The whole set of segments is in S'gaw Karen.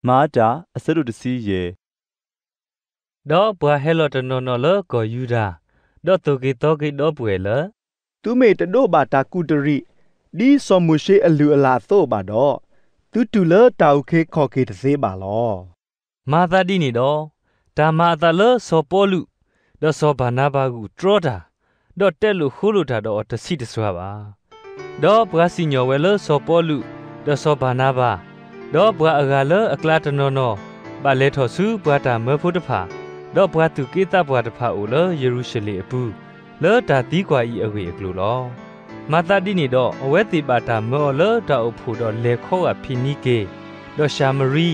မၤအတၢ် အဆၢဒိၣ်တဆံယဲၢ်. ဒီးပှၤဟဲလီၤတနီၤနီၤလၢကီၢ်ယူဒၤ, ဒီးသိၣ်က့ၤသီက့ၤဒီပုၢ်ဝဲၢ်လၢ, သုမ့ၢ်တဒိးဘၣ်တၢ်ကူးတရံး, ဒ်စီၤမိၤၡ့အလုၢ်အလၢ်အသိးဘၣ်ဒီး, သုတုၤလၢတၢ်အုၣ်က့ၤခီၣ်က့ၤတသ့ဘၣ်လီၤ. မၤသးဒ်န့ၣ်ဒီး, တၢ်မၤအသးလၢစီၤပီလူး, ဒီးစီၤဘၤနၤဘၤဂုာ်တြီတၢ်, ဒီးတဲလိာ်ဃိလိာ်တၢ်ဒီးအီၤတဆံးတစွၤဘၣ်. ဒီးပှၤစံၣ်ညီၣ်ဝဲလၢစီၤပီလူး, ဒီးစီၤဘၤနၤဘၤ, ဒီးပှၤအဂၤလၢအကျါတနီၤနီၤ, ဘၣ်လဲၤထီၣ်ဆူပှၤတၢ်မၢဖိတဖၣ်, ဒီးပှၤသူၣ်က့သးပှၢ်တဖၣ်အိၣ်လၢယရူၤၡလ့ၣ်အပူၤ, လၢတၢ်သံကွၢ်အံၤအဂ့ၢ်အကျိၤလီၤ. မၤသးဒ်န့ၣ်ဒီး အဝဲသ့ၣ်ဘၣ်တၢ်မၢအီၤလၢတၢ်အိၣ်ဖှိၣ်ဒီးလဲၤခီဂာ်ဖံးနံက့ၤ, ဒီးၡၤမရံ,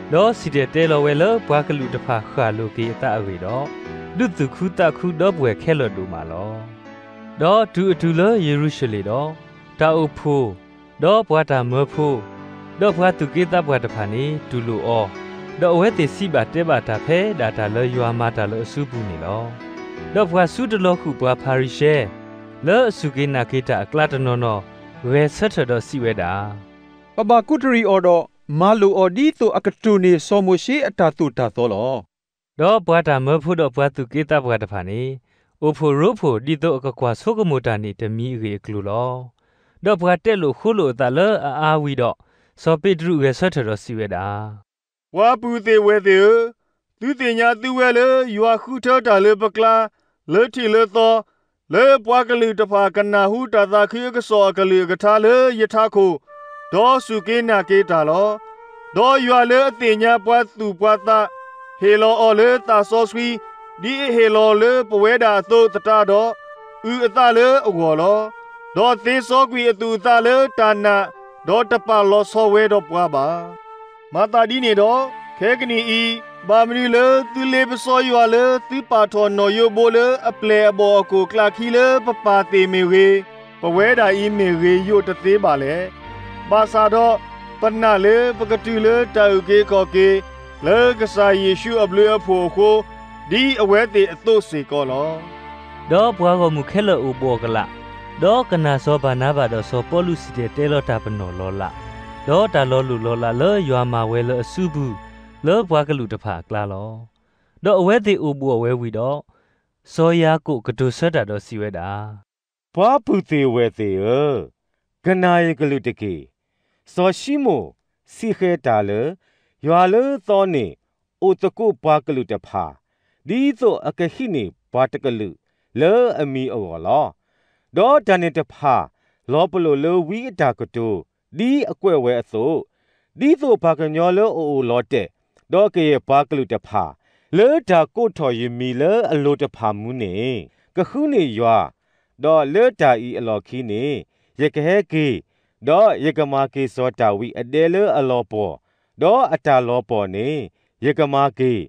ဒီးစံၣ်တဲၤတဲလီၤဝဲလၢပှၤကလုာ်တဖၣ်ဃၣ်လိာ်က့ၤအသးအဂ့ၢ်ဒီး, ဒုးသူၣ်ခုသးခုဒီပုၢ်ဝဲၢ်ခဲလၢာ်ဒိၣ်မးလီၤ. ဒီးတုၤအတုၤလၢယရူၤၡလ့ၣ်ဒီး, တၢ်အိၣ်ဖှိၣ်, ဒီးပှၤတၢ်မၢဖိ, ဒီးပှၤသူၣ်က့သးပှၢ်တဖၣ်န့ၣ် တူၢ်လိာ်အီၤ, ဒီးအဝဲသ့ၣ်စံးဘၣ်တဲဘၣ်တၢ်ဖဲဒၣ်တၢ်လၢယွၤမၤတၢ်လၢအစုပူၤန့ၣ်လီၤ. ဒီးပှၤဆူတလီၤဃုာ်ပှၤဖၤရံၤၡဲ, လၢအစူၢ်က့ၤနာ်က့ၤတၢ်အကျါတနီၤနီၤ, ဂဲၤဆၢထၢၣ်ဒီးစံးဝဲဒၣ်, ပဘၣ်ကူးတရံးအီၤဒီး မၤလိာ်အီၤဒ်သိးအကတိၢ်န့ၢ်စီၤမိၤၡ့အတၢ်သိၣ်တၢ်သီလီၤ. ဒီးပှၤတၢ်မၢဖိဒီးပှၤသူၣ်က့သးပှၢ်တဖၣ်န့ၣ်, အိၣ်ဖှိၣ်ရိဖှိၣ်ဒ်သိးအကကွၢ်ဆိကမိၣ်တၢ်န့ၣ်တမံၤအဂ့ၢ်အကျိၤလီၤ. ဒီးပှၤတဲလိာ်ဃိလိာ်အသးလၢအအါဝံၤဒီး, စီၤပ့းတရူးဂဲၤဆၢထၢၣ်ဒီးစံးဝဲဒၣ်, ပှၤပုၢ်သ့ၣ်ဝဲၢ်သ့ၣ်ဧၢ, သုသ့ၣ်ညါသုဝဲလၢယွၤဃုထၢတၢ်လၢပကျါ, လၢထံးလၢသီ, လၢပှၤကလုာ်တဖၣ်ကနၢ်ဟူတၢ်သးခုအကစီၣ်အကလုာ်အကထါလၢယထးခိၣ်, ဒီးစူၢ်က့ၤနာ်က့ၤတၢ်လီၤ. ဒီးယွၤလၢအသ့ၣ်ညါပှၤသူၣ်ပှၤသး, ဟ့ၣ်လီၤအီၤလၢသးစီဆှံ, ဒ်အဟ့ၣ်လီၤလၢပဝဲဒၣ်အသိးသတးဒီး, အုၣ်အသးလၢအဂီၢ်လီၤ. ဒီးသ့စီကွံာ်အသူၣ်အသးလၢတၢ်နာ်, ဒီးတပာ်လီၤဆီဝဲဒီးပှၤဘၣ်. မၤသးဒ်န့ၣ်ဒီး, ခဲကနံၣ်အံၤ, ဘၣ်မနုၤလၢသုလ့ပစီယွၤလၢသုပာ်ထီၣ်နီၣ်ယိဘိလၢအပျဲၢ်အဘီၣ်အကိၣ်ကျးခံလၢပပၢ်သ့ၣ်မ့ၢ်ဂ့ၤ, ပဝဲဒၣ်အံၤမ့ၢ်ဂ့ၤယိာ်တသ့ဘၣ်လဲၣ်. ဘၣ်ဆၣ်ဒီး, ပနာ်လၢပကတုၤလၢတၢ်အုၣ်က့ၤခီၣ်က့ၤ, လၢကစၢ်ယ့ၣ်ၡူးအဘျုးအဖှိၣ်အဃိ, ဒ်အဝဲသ့ၣ်အသိးစ့ၢ်ကီးလီၤ. ဒီးပှၤဂီၢ်မုၢ်ခဲလၢာ်အိၣ်ဘှီၣ်ကလာ်, ဒီးကနၣ်စီၤဘၤနၤဘၤဒီးစီၤပီလူးစံၣ်တဲၤတဲလီၤတၢ်ပနီၣ်လီၤလး, ဒီးတၢ်လီၤလိၢ်လီၤလးလၢယွၤမၤဝဲလၢအစုပူၤ, လၢပှၤကလုာ်တဖၣ်အကျါလီၤ. ဒီးအဝဲသ့ၣ်အိၣ်ဘှီၣ်ဝဲဝံၤဒီး, စီၤယၤကိာ်ကတိၤဆၢတၢ်ဒီးစံးဝဲဒၣ်, ပှၤပုၢ်သ့ၣ်ဝဲၢ်သ့ၣ်ဧၢ, ကနၣ်ယကလုၢ်တက့ၢ်. စီၤၡံမိၣ်စံးဃဲၤတၢ်လၢ, ယွၤလၢသီန့ၣ်အိၣ်သကိးပှၤကလုာ်တဖၣ်, ဒ်သိးအကဟံးန့ၢ်ပှၤတကလုာ်လၢအမံၤအဂီၢ်လီၤ. ဒီးတၢ်န့ၣ်တဖၣ်လီၤပလိာ်လၢဝံအတၢ်ကတိၤ, ဒ်အကွဲးဝဲအသိး, ဒ်သိးပှၤကညီလၢအအိၣ်လီၤတဲာ်, ဒီးကယဲၢ်ပှၤကလုာ်တဖၣ်, လၢတၢ်ကိးထီၣ်ယမံၤလၢအလိၤတဖၣ်မူန့ၣ်, ကဃုန့ၢ်ယွၤ, ဒီးလၢတၢ်အံၤအလီၢ်ခံန့ၣ်, ယကဟဲက့ၤ, ဒီးယကမၤက့ၤစီၤဒၤဝံးအဒဲလၢအလီၤပှီၢ်, ဒီးအတၢ်လီၤပှီၢ်န့ၣ်, ယကမၤက့ၤ,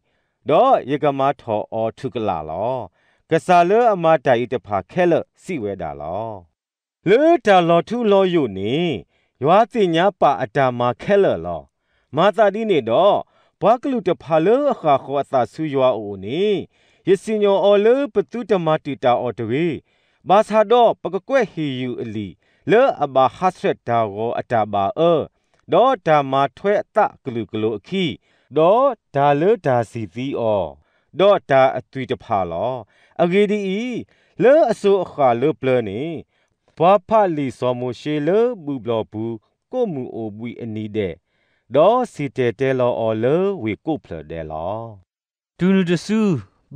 ဒီးယကမၤထီၣ်အီၤထူၣ်ကလာ်လီၤ. ကစၢ်လၢအမၤတၢ်အံၤတဖၣ်ခဲလၢာ်စံးဝဲဒၣ်လီၤ. လၢတၢ်လီၤထူလီၤယိာ်န့ၣ်, ယွၤသ့ၣ်ညါပာ်အတၢ်မၤခဲလၢာ်လီၤ. မၤသးဒ်န့ၣ်ဒီး, ပှၤကလုာ်တဖၣ်လၢအဃၣ်ဃီၤအသးဆူယွၤအအိၣ်န့ၣ်, ယစံၣ်ညီၣ်အီၤလၢပသုတမၤတုာ်တၢ်အီၤတဂ့ၤ. ဘၣ်ဆၣ်ဒီးပကကွဲးဟ့ၣ်ယုၢ်အလံာ်, လၢအဘၣ်ဟးဆှဲးတၢ်ဂီၤအတၢ်ဘၣ်အၢ, ဒီးတၢ်မၤထွဲအသးကလုာ်ကလိၤအခံ, ဒီးတၢ်လၢတၢ်စံၣ်သံအီၤ, ဒီးတၢ်အသွံၣ်တဖၣ်လီၤ. အဂ့ၢ်ဒ်အံၤ, လၢအစိၤအဃၣ်လၢပျၢၤန့ၣ်, ပှၤဖးလံာ်စီၤမိၤၡ့လၢဘူၣ်ဘျီၣ်ပူၤကိးမုၢ်အိၣ်ဘှံးအနံၤဒဲး, ဒီးစံၣ်တဲၤတဲလီၤအီၤလၢဝ့ၢ်ကိးဖျၢၣ်ဒဲးလီၤ. တုၤနုၤတစု,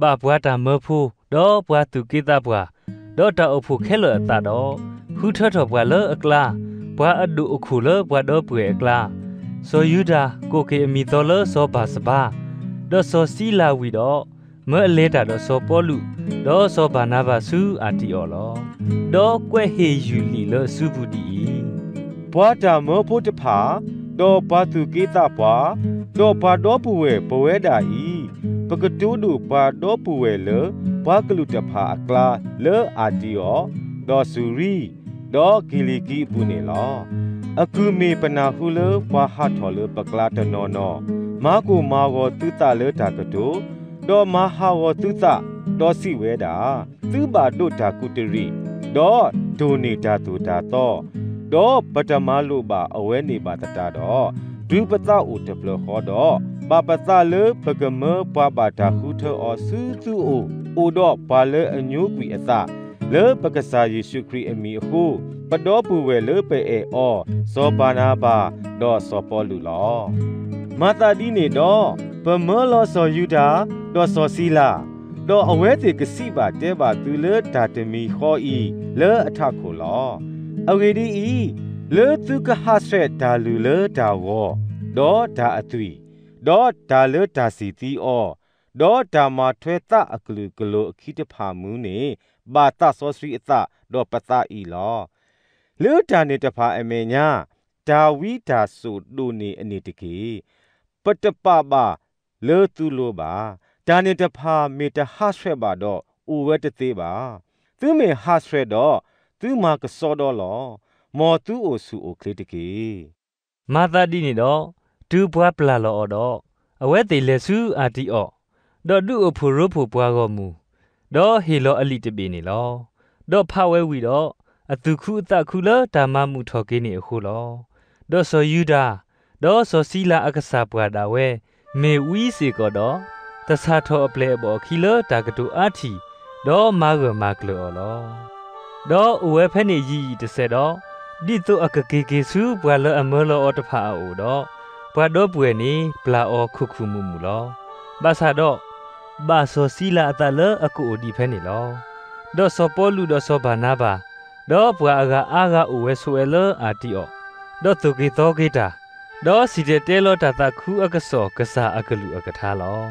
ဘၣ်ပှၤတၢ်မၢဖိ, ဒီးပှၤသူၣ်က့သးပှၢ်, ဒီးတၢ်အိၣ်ဖှိၣ်ခဲလၢာ်အသးဒီး, ဃုထၢထီၣ်ပှၤလၢအကျါ, ပှၤအဒိၣ်အခိၣ်လၢပှၤဒီပုၢ်ဝဲၢ်အကျါ, စီၤယူဒၤကိးက့ၤအမံၤသီလၢစီၤဘၢၣ်စဘၤ, ဒီးစီၤစံလၤဝံၤဒီး, မၢအလဲၤတၢ်ဒီးစီၤပီလူး, ဒီးစီၤဘၤနၤဘၤဆူအၤတံအီၤလီၤ. ဒီးကွဲးဟ့ၣ်ယုၢ်လံာ်လၢအစုပူၤဒ်အံၤ, ပှၤတၢ်မၢဖိတဖၣ်, ဒီးပှၤသူၣ်က့သးပှၢ်, ဒီးပှၤဒီပုၢ်ဝဲၢ်ပဝဲဒၣ်အံၤ, ပကတိၤဒိၣ်ပှၤဒီပုၢ်ဝဲၢ်လၢပှၤကလုာ်တဖၣ်အကျါလၢအၤတံအီၤ, ဒီးစူၤရံ, ဒီးကံၤလံၤကံအပူၤန့ၣ်လီၤ. အကုၢ်မ့ၢ်ပနၢ်ဟူလၢပှၤဟးထီၣ်လၢပကျါတနီၤနီၤ, မၤကိၢ်မၤဂီၤသုသးလၢတၢ်ကတိၤ, ဒီးမၤဟးဂီၤသုသး, ဒီးစံးဝဲဒၣ်, သုဘၣ်ဒိးတၢ်ကူးတရံး, ဒီးတိၢ်န့ၢ်တၢ်သိၣ်တၢ်သီ, ဒီးပတမၤလိာ်ဘၣ်အဝဲန့ၣ်ဘၣ်သတးဒီး, တုၤပသးအိၣ်တဖျၢၣ်ဃီဒီး, ဘၣ်ပသးလၢပကမၢပှၤဘၣ်တၢ်ဃုထၢအီၤဆူသုအိၣ်, အိၣ်ဒီးပှၤလၢအညိကွံာ်အသး, လၢပကစၢ်ယ့ၣ်ၡူးခရံာ်အမံၤအဃိ, ပဒီပုၢ်ဝဲၢ်လၢပအဲၣ်အီၤ, စီၤဘၤနၤဘၤ, ဒီးစီၤပီလူးလီၤ. မၤသးဒ်န့ၣ်ဒီး, ပမၢလီၤစီၤယူဒၤ, ဒီးစီၤစံလၤ, ဒီးအဝဲသ့ၣ်ကစံးဘၣ်တဲဘၣ်သုလၢတၢ်တမံၤဃီအံၤလၢအထးခိၣ်လီၤ. အဂ့ၢ်ဒ်အံၤ, လၢသုကဟးဆှဲးတၢ်လုၢ်လၢတၢ်ဂီၤ, ဒီးတၢ်အသွံၣ်, ဒီးတၢ်လၢတၢ်စံၣ်သံအီၤ, ဒီးတၢ်မၤထွဲသးအကလုာ်ကလိၤအခံတဖၣ်မူန့ၣ်, ဘၣ်သးစီဆှံအသးဒီးပသးအံၤလီၤ. လၢတၢ်န့ၣ်တဖၣ်အမဲာ်ညါ, တၢ်ဝံတၢ်စိာ်ဒိၣ်န့ၢ်အန့ၣ်တက့ၢ်. ပတပာ်ဘၣ်လၢသုလိၤဘၣ်. တၢ်န့ၣ်တဖၣ်မ့ၢ်တဟးဆှဲးဘၣ်ဒီးအိၣ်ဝဲတသ့ဘၣ်. သုမ့ၢ်ဟးဆှဲးဒီး, သုမၤကဆှီဒီလီၤ. မ်သုအိၣ်ဆူၣ်အိၣ်ချ့တက့ၢ်. မၤသးဒ်န့ၣ်ဒီး, တုၤပှၤပျၢ်လီၤအီၤဒီး, အဝဲသ့ၣ်လဲၤဆူအၣ်တံအီး, ဒီးဒုးအိၣ်ဖှိၣ်ရိဖှိၣ်ပှၤဂီၢ်မုၢ်, ဒီးဟ့ၣ်လီၤအလံာ်တဘ့ၣ်န့ၣ်လီၤ. ဒီးဖးဝဲဝံၤဒီး, အသူၣ်ခုအသးခုလၢတၢ်မၤမုာ်ထီၣ်က့ၤန့ၣ်အဃိလီၤ. ဒီးစီၤယူဒၤ, ဒီးစီၤစံလၤအကစၢ်ပှၤဒၣ်ဝဲ, မ့ၢ်ဝံစ့ၢ်ကီးဒီး, သဆၣ်ထီၣ်အပျဲၢ်အဘီၣ်အခံလၢတၢ်ကတိၤအါထီၣ်, ဒီးမၤဂၢၢ်မၤကျၢၤအီၤလီၤ. ဒီးအိၣ်ဝဲဖဲန့ၣ်ယံာ်ယံာ်တစဲးဒီး, ဒ်သိးအကက့ၤက့ၤဆူပှၤလၢအမၢလီၤအီၤတဖၣ်အအိၣ်ဒီး, ပှၤဒီပုၢ်ဝဲၢ်န့ၣ်ပျၢ်အီၤခိၣ်ခိၣ်မူးမူးလီၤ. ဘၣ်ဆၣ်ဒီး, ဘၣ်စီၤစံလၤအသးလၢအကအိၣ်ဒံးဖဲန့ၣ်လီၤ. ဒီးစီၤပီလူးဒီးစီၤဘၤနၤဘၤ, ဒီးပှၤအဂၤအါဂၤအိၣ်ဝဲဆိးဝဲလၢအၣ်တံအီး, ဒီးသိၣ်က့ၤသီက့ၤတၢ်, ဒီးစံၣ်တဲၤတဲလီၤတၢ်သးခုအကစီၣ်ကစၢ်အကလုၢ်အကထါလီၤ.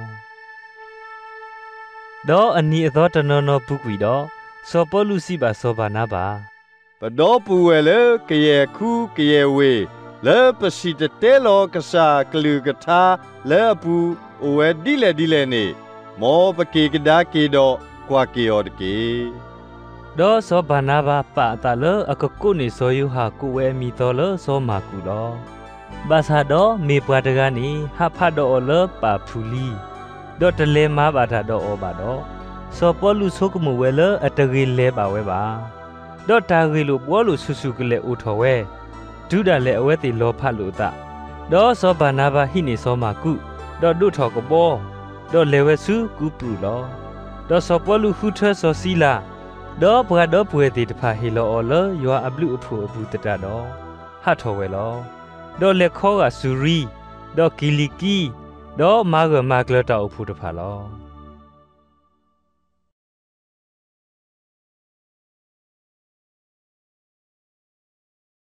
ဒီးအနံၤအသီတနီၤနီၤပူၤကွံာ်ဒီး, စီၤပီလူးစံးဘၣ်စီၤဘၤနၤဘၤ, ပဒီပုၢ်ဝဲၢ်လၢကယဲၢ်ခူကယဲၢ်ဝ့ၢ်, လၢပစံၣ်တဲၤတဲလီၤကစၢ်အကလုၢ်ကထါလၢအပူၤအိၣ်ဝဲဒ်လဲၣ်ဒ်လဲၣ်န့ၣ်, မ်ပက့ၤကဒါက့ၤဒီးကွၢ်က့ၤအီၤတက့ၢ်. ဒီးစီၤဘၤနၤဘၤပာ်အသးလၢအကကိးန့ၢ်စီၤယိၤဟၣ်ကိးဝဲအမံၤသီလၢစီၤမၢ်ကူးလီၤ. ဘၣ်ဆၣ်ဒီးမ့ၢ်ပှၤတဂၤန့ၣ် ဟးဖးဒီးအီၤလၢပၢ်ဖူၤလံ, ဒီးတလဲၤမၤဘၣ်တၢ်ဒီးအီၤဘၣ်ဒီး, စီၤပီလူးဆိကမိၣ်ဝဲလၢအတဂ့ၤလဲၤဘၣ်ဝဲဘၣ်. ဒီးတၢ်ဂ့ၢ်လိာ်ဘှီလိာ်ဆူၣ်ဆူၣ်ကလဲာ်အိၣ်ထီၣ်ဝဲ, တုၤဒၣ်လဲာ်အဝဲသ့ၣ်လီၤဖးလိာ်အသး, ဒီးစီၤဘၤနၤဘၤဟံးန့ၢ်စီၤမၢ်ကူး, ဒီးဒိးထီၣ်ကဘီ, ဒီးလဲၤဝဲဆူကူပရူးလီၤ. ဒီးစီၤပီလူးဃုထၢစီၤစံလၤ, ဒီးပှၤဒီပုၢ်ဝဲၢ်သ့ၣ်တဖၣ်ဟ့ၣ်လီၤအီၤလၢယွၤအဘျုးအဖှိၣ်အပူၤသတးဒီး, ဟးထီၣ်ဝဲလီၤ. ဒီးလဲၤခီဂာ်စူၤရံ, ဒီးကံၤလံၤကံ, ဒီးမၤဂၢၢ်မၤကျၢၤတၢ်အိၣ်ဖှိၣ်တဖၣ်လီၤ.